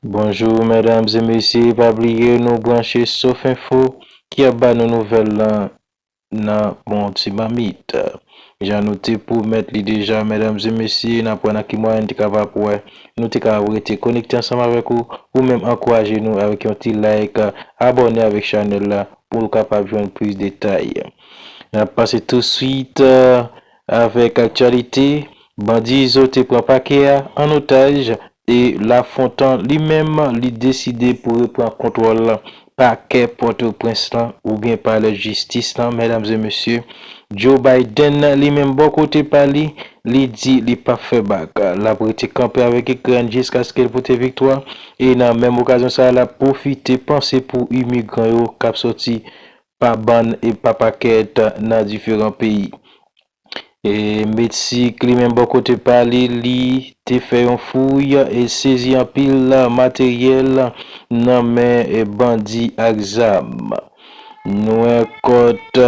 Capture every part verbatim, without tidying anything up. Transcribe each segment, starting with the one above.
Bonjou, medam e mesye, pa bliye nou branche Sof Enfo ki ap ba nou nouvèl lan nan bon ti mamit. Jan nou te pwomèt li deja, medam e mesye, n ap wè nan ki mwayen n te kapab wè, nou te kapab rete konekte ansanm avèk ou, ou menm ankouraje nou avèk yon ti like, abòne avèk chanèl la pou w kapab jwenn plis detay. N ap pase touswit, eh, avèk aktyalite. Bandi Izo te pran pakè a an otaj e Lafontan li menm li deside pou repran kontwòl pakè Pòtoprens lan oubyen palè jistis lan, medam e mesye. Joe Biden li menm bò kote pa li, li di li p ap fè bak. L ap rete kanpe avèk Ikrèn jiskaske l pote viktwa e nan menm okazyon sa a, l ap pwofite panse pou imigran yo k ap sòti pa bann e pa pakèt nan diferan peyi. E Meksik, li menm bò kote pa li, li te fè yon fouy e sezi anpil materyèl nan men e bandi ak zam. Nou wè kòt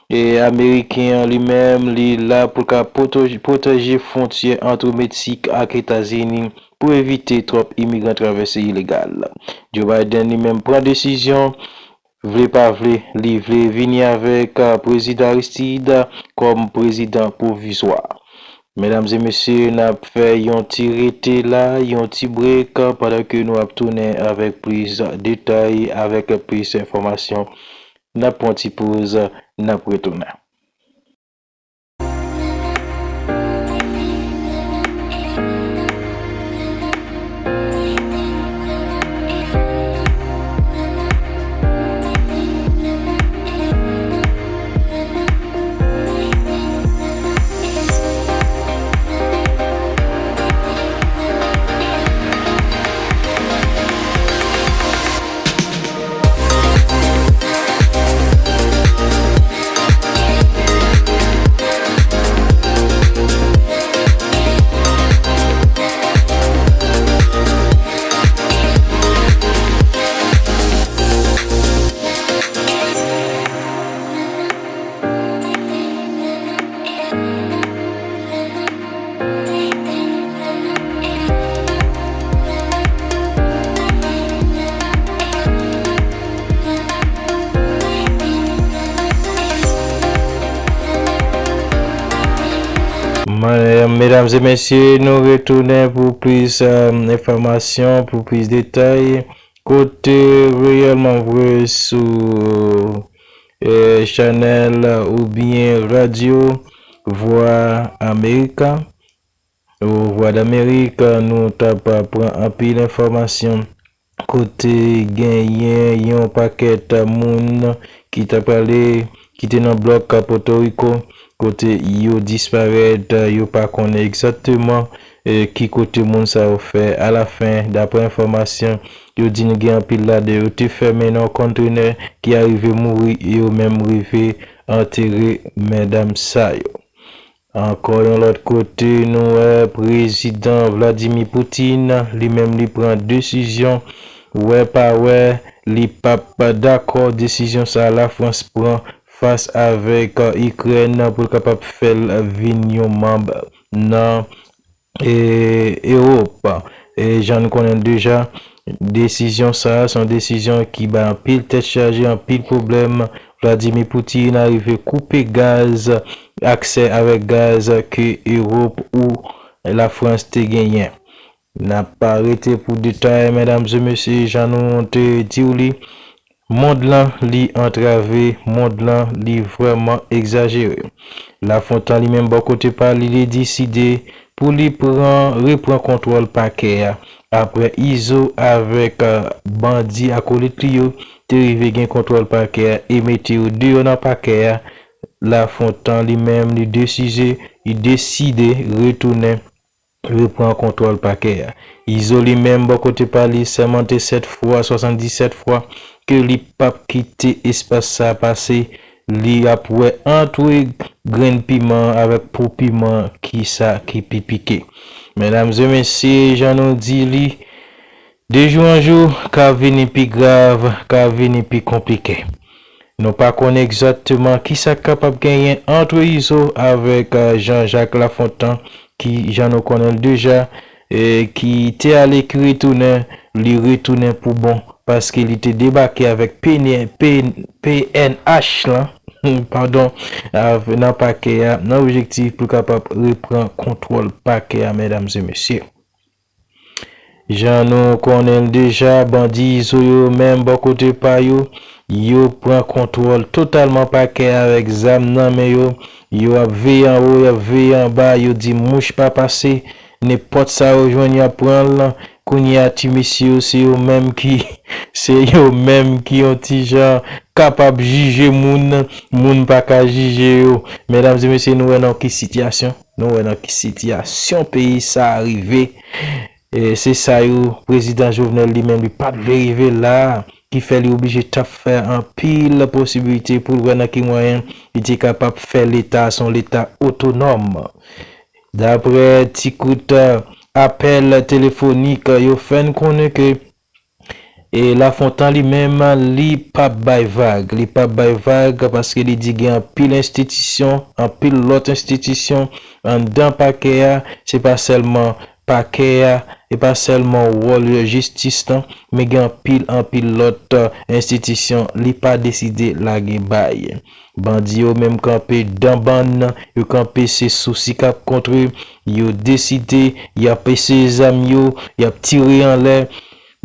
e ameriken an li menm, li la pou l ka pwoteje, pwoteje fwontyè ant Meksik ak Etazini pou evite twòp imigran travèse ilegal. Joe Biden li menm pran desizyon, vle pa vle, li vle vini avèk, ah, Prezidan Aristide kòm prezidan pwovizwa. Medam e mesye, n ap fè yon ti rete la, yon ti brek, pandan ke nou ap tounen avèk plis detay, avèk plis enfòmasyon. N ap pran ti poz, n ap retounen. Mwen, medam e mesye, nou retounen pou plis, eh, enfòmasyon, pou plis detay. Kote reyèlman vre sou, eh, chanèl oubyen radyo Vwa Amerika, ou Vwa Damerik, nou t ap pran anpil enfòmasyon kote genyen yon pakèt moun ki ta prale, ki te nan blòk Pòtoriko, kote yo disparèt, yo pa konnen egzakteman, eh, ki kote moun sa yo fè. Alafen, daprè enfòmasyon, yo di n gen anpil ladan yo te fèmen nan yon kontenè ki arive mouri e yo menm rive antere medam sa yo. Ankò yon lòt kote, nou wè Prezidan Vladimir Putin, li menm li pran desizyon, wè pa wè, li p ap dakò desizyon sa a Lafrans pran fas avèk Ikrèn pou l kapab fè l vin yon manm nan e, Ewòp. E jan n konnen l deja, desizyon sa a se yon desizyon ki bay anpil tèt chaje, anpil pwoblèm. Vladimir Putin arive koupe gaz, aksè avèk gaz ke Ewòp ou Lafrans te genyen. N ap pa rete pou detay, medam e mesye, jan nou te di w li. Mond lan, li antrave, mond lan, li vrèman egzajere. Lafontan, li menm, bò kote pa li, li deside pou li pran, repran kontwòl pakè a. Aprè Izo avèk, eh, bandi akolit li yo te rive gen kontwòl pakè a e mete yo deyò nan pakè a, Lafontan, li menm, li deside, li deside retounen repran kontwòl pakè a. Izo li menm, bò kote pa li, sèmante sèt fwa, swasanndisèt fwa, ke li p ap kite espas sa a pase, li ap wè antre grenn piman avèk po piman kisa ki pi pike. Medam e mesye, jan nou di li, de jou an jou, ka vini pi grav, ka vini pi konplike. Nou pa konnen egzakteman kisa k kapab genyen antre Izo avèk, eh, Jean-Jacques Lafontant, ki, jan nou konnen l deja, e, ki te ale, ki retounen, li retounen pou bon, paske li te debake avèk P N, P N, P N H lan, padon, av-, nan pakè a, nan objektif pou kapab repran kontwòl pakè a, medam e mesye. Jan nou konnen l deja, bandi Izo yo menm bò kote pa yo, yo pran kontwòl totalman pakè a avèk zam nan men yo. Yo ap veye anwo, y ap veye anba, yo di mouch pa pase, nenpòt sa yo jwenn, y ap pran l. Kounye a, ti mesye yo, se yo menm ki, se yo menm ki yon ti jan kapab jije moun, moun pa ka jije yo. Medam e mesye, nou wè nan ki sitiyasyon, nou wè nan ki sitiyasyon peyi sa a rive. E se sa yo, prezidan Jovenel li menm, li pa t vle rive la a, ki fè li oblije t ap fè anpil posiblite pou l wè nan ki mwayen li te kapab fè Leta a se yon Leta otonòm. Daprè ti kout, eh, apèl telefonik, eh, yo fè n konnen ke, e, Lafontan li menm, li p ap bay vag. Li p ap bay vag paske li di gen anpil enstitisyon, anpil lòt enstitisyon anndan pakè a. Se pa sèlman pakè a, e pa sèlman wòl jistis lan, men gen anpil, anpil lòt, eh, enstitisyon li pa deside lage bay. Bandi yo menm kanpe dan bann, yo kanpe se sousi k ap kontre, yo deside, y ap eseye zam yo, y ap tire anlè.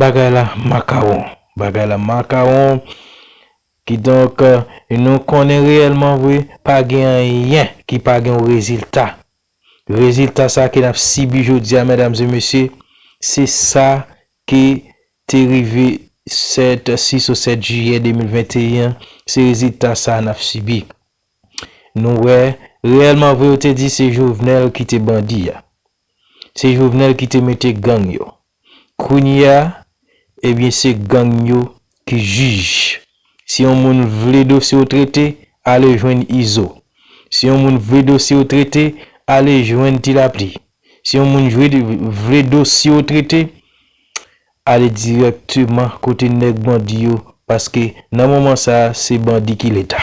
Bagay la makawon, bagay la makawon. Kidonk, eh, nou konnen reyèlman vre, pa gen anyen ki pa gen yon rezilta. Rezilta sa ke n ap sibi jodi a, medam e mesye, se sa ki te rive sèt, sis ou sèt jiyè de mil venteyen, se rezilta sa n ap sibi. Nou wè, reyèlman vre, yo te di se Jovenel ki te bandi a. Se Jovenel ki te mete gang yo. Kounye a, ebyen, se gang yo ki jij. Si yon moun vle dosye w trete, ale jwenn Izo. Si yon moun vle dosye w trete, ale jwenn Ti Lapli. Si yon moun jwe-, vle dosye w trete, ale dirèkteman kote nèg bandi yo, paske nan moman sa a, se bandi ki Leta.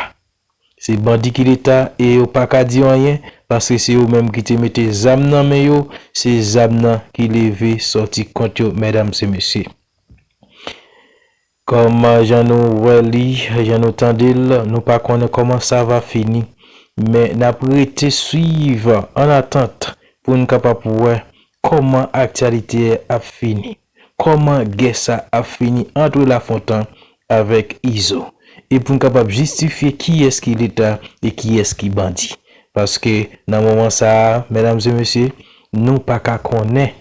Se bandi ki Leta e yo pa ka di anyen, paske se yo menm ki te mete zam nan men yo, se zam nan ki leve sòti kont yo, medam e mesye. Kòm jan nou wè li, jan nou tande l, nou pa konnen kòman sa va fini, men n ap rete swiv an atant pou n kapab wè kòman aktyalite ap fini, kòman gè sa ap fini ant Lafontan avèk Izo, e pou n kapab jistifye kiyès ki Leta e kiyès ki bandi. Paske nan moman sa a, medam e mesye, nou pa ka konnen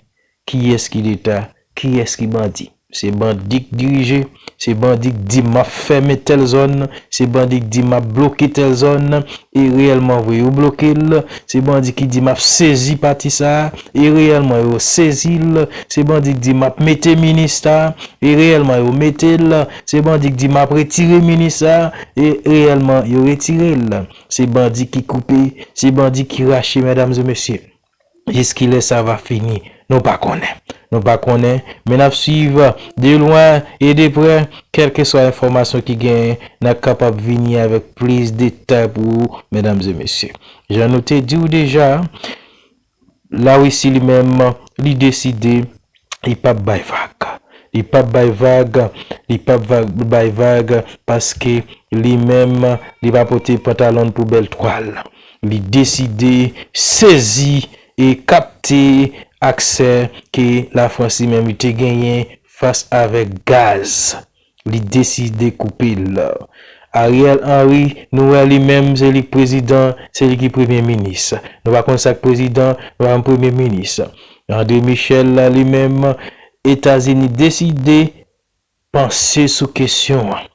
kiyès ki Leta, kiyès ki bandi. Se bandi k dirije, se bandi k di m ap fèmen tèl zòn, se bandi k di m ap bloke tèl zòn, e reyèlman vre yo bloke l, se bandi ki di m ap sezi pati sa a, e reyèlman yo sezi l, se bandi k di m ap mete minis sa a, e reyèlman yo mete l, se bandi k di m ap retire minis sa a, e reyèlman yo retire l. Se bandi ki koupe, se bandi ki rache, medam e mesye. Jiskilè sa va fini, nou pa konnen. Nou pa konnen, men n ap swiv de lwen e de prè, kèlkeswa enfòmasyon ki genyen, n ap kapab vini avèk plis detay pou ou, medam e mesye. Jan nou te di w deja, Larisi li menm, li deside, li p ap bay vag. Li p ap bay vag, li p ap va-, bay vag, paske li menm, li pa pote pantalon l pou bèl twal. Li deside sezi e kapte aksè ke Lafrans li menm li te genyen fas avèk gaz. Li deside koupe l. Ariel Henry, nou wè li menm, se li k prezidan, se li ki premye minis. Nou pa konn sa k prezidan, nou pa konn premye minis. André Michel, li menm, Etazini deside panse sou kesyon an.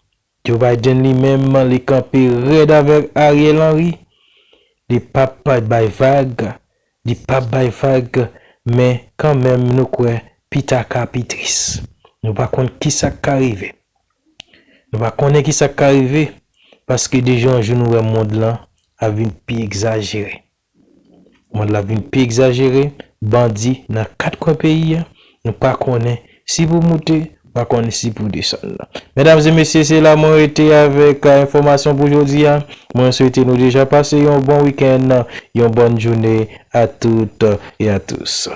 Joe Biden li menm, li kanpe rèd avèk Ariel Henry. Li p ap bay vag, li p ap bay vag, men kanmenm nou kwè pita ka pi tris. Nou pa konn kisa k ka rive. Nou pa konnen kisa k ka rive, paske de jou an jou nou wè mond lan ap vin pi egzajere. Mond lan ap vin pi egzajere, bandi nan kat kwen peyi a, nou pa konnen si pou moute, pa konnen si pou desann. Medam e mesye, se la mwen rete avèk, euh, enfòmasyon pou jodi a. Mwen swete nou deja pase yon bon wikenn, yon bòn jounen à toutes et à tous.